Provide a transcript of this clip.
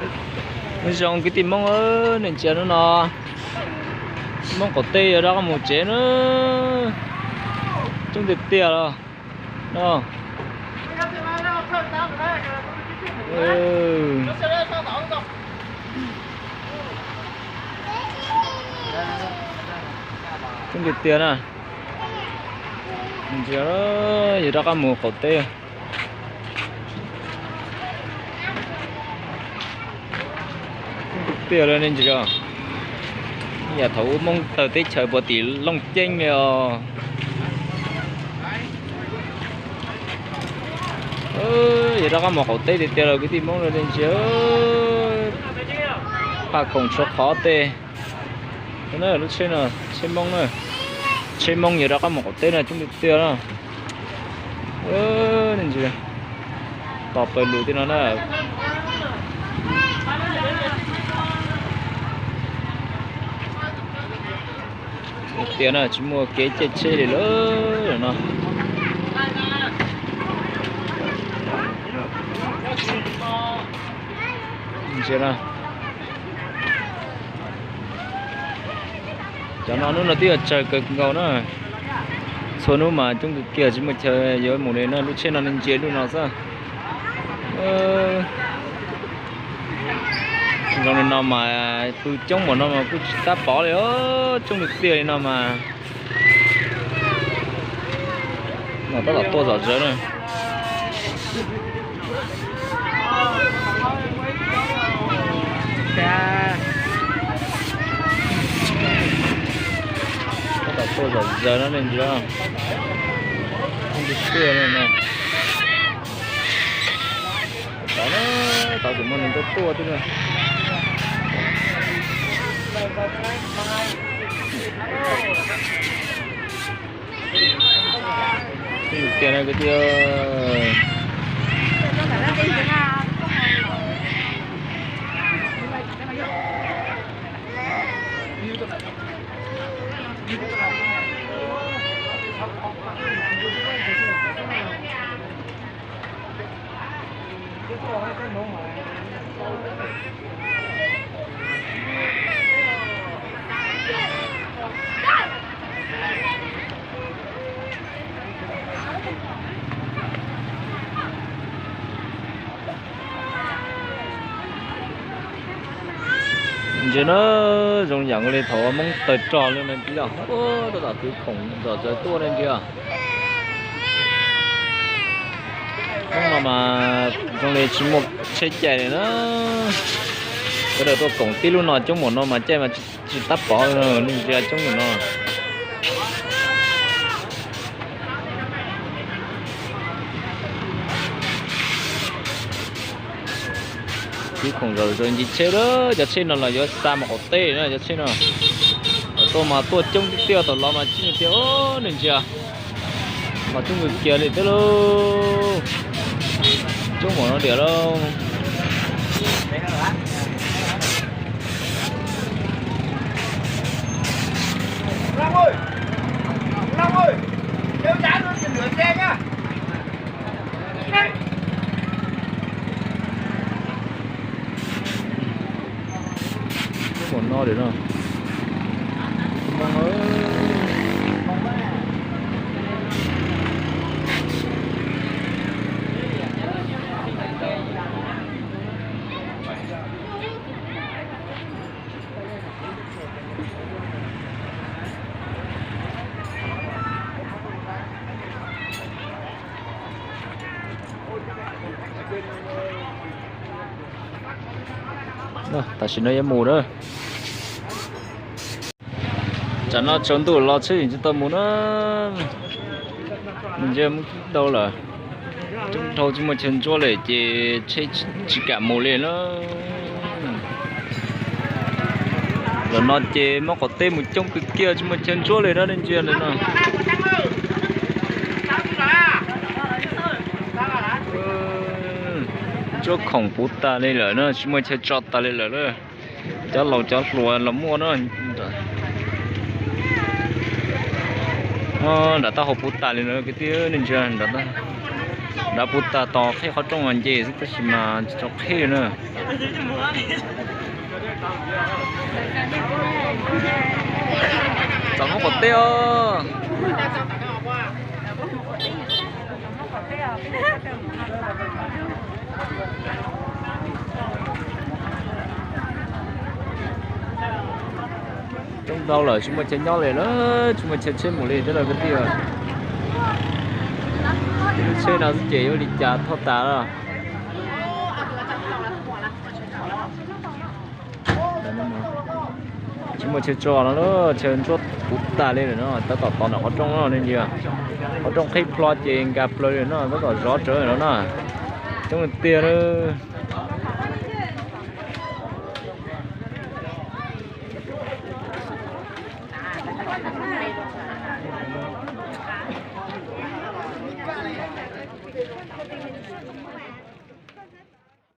Nyob zoo kwv tij Hmoob, nej ntsia hnub no Hmoob qaum teb yuav rov qab mus tsev na. Coob tiag tiag los no. Coob tiag tiag na. Ntsia, yuav rov qab mus qaum teb. Tiag li nej ntsia, yam thaum ub Hmoob tawg teb chaws puag tim Looj Ceeb li os. Yuav rov qab mus qaum teb tiag tiag los kwv tij Hmoob, nej ntsia, paj khoom tshuav qhov tej. Lub tsheb no tsheb Hmoob na, tsheb Hmoob yuav rov qab mus qaum teb no coob tiag tiag na. Nej ntsia, tos pawg lug tej no na. Tiag na, tsis muaj kev caij tsheb li lawm no. Ntsia na. Cov no hnub no twb yuav tsawg kawg nkaus na. Txhua hnub mas coob kawg kiag tsis muaj chaw yuav mus li na. Lub tsheb no nej ntsia lub no xwb. Zoo li no mas pw coob npaum no mas kuj tsis tab pov li os, coob tiag tiag li no mas. Mas tab tom tuaj zom zaws na. Tab tom tuaj zom zaws no nej ntsia. Tod, tod kuj muaj neeg tuaj tuaj thiab na. Tiag na kwv tij. Ntsia na, zoo yam li thaum Hmoob tawg rog li no ntag. Tab tom kwv khoom zom zaws tuaj ne ntsia. Hnub no mas zoo li tsis muaj tsheb caij li na. Sawv daws tuaj koom tib lub no coob npaum no mas caij mas tsis tab pov li, nej ntsia coob npaum no. Kwv khoom zom zaws ncig tsheb lawm, cov tsheb no los yuav xa mus qaum teb na, cov tsheb no. Tuaj mas tuaj coob tiag tiag, thaum los mas tsis tiag, nej ntsia. Mas coob kawg kiag li thiab lauj. Coob npaum no diam lauj. Coob npaum no diam no. Tam sim no yuav mus na. Tsam no tsaus ntuj los tsheb yeej tsis tau mus na. Ntsia mus dhau lawm. Coob dhau tsis muaj chaw ntsuab li ces tsheb tsis kam mus li na. Zaum no ces muab qaum teb mus coob kawg kiag tsis muaj chaw ntsuab li na, nej ntsia li no. Ntsuab khoom puv tas li lawm na, tsis muaj chaw tso tas li lawm na. Cov laus cov hluas los muaj na. Nram taub hau puv tas li lawm kwv tij, nej ntsia nram taub hau. Nrad puv tas tos qhib qhov rooj nce xwb tab sis mas tsis tau qhib li na. Txav Hmoob qaum teb os. Coob ntau lawm tsis muaj chaw nyob li na, tsis muaj chaw tsheb mus li thiab lawm kwv tij. Lub tsheb no xwb ces yuav ua li cas thauj tas lawm. Tsis muaj chaw tso no, chaw ntsuab puv tas li lawm no, tab tom tos ntawm qhov rooj no ne, qhov rooj qhib plho ces nkag plaws li no, tab tom zov tsawv no na. Coob tiag lawm.